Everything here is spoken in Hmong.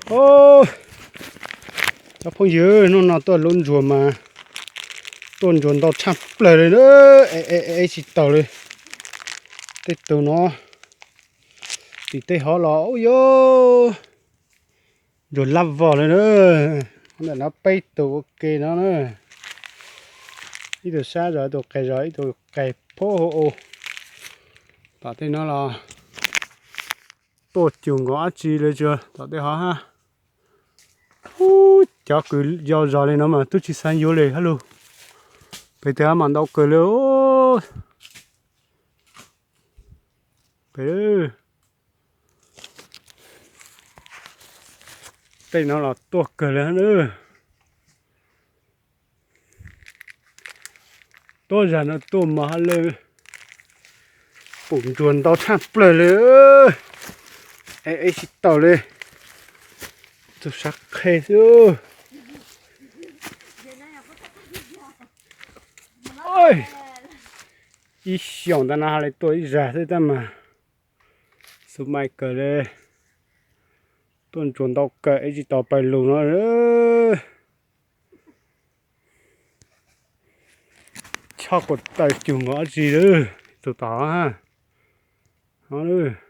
Cov phooj ywg, hnub no tuaj lub ntsuag mas tuaj ntsuag ntau tshaj plaws li na. Ev tsis taus li. Tej tus no tim tej hov los ub yuv, ntsuag lab vog li na. Ntawm no peb tus ua ke no na. Ib tug sab zog, ib tug qis zog, ib tug qis phob hauv u. Tom tej no los tuaj cuag nkaus dab tsi li tsuas tom tej hov hab. Ub, cov kws yau zog li no mas twb tsis xav yuav li hab lug. Pem tej hov mas ntau kawg li. Pem tej no los tuaj kawg li hab. Tuab zag no tuaj mas ha le pum ntsuag ntau tshaj plaws li. Ev tsis taus li. Tug sab qhe xwb. Ib xyoos ntawd no ha le tuaj ib zag xwb tab mas xub mais kawg li. Tuaj ntsuag ntau kawg ev tsis taus pawg lug no. Chob kuas taw cuag nkaus dab tsi lawm tus tom hov.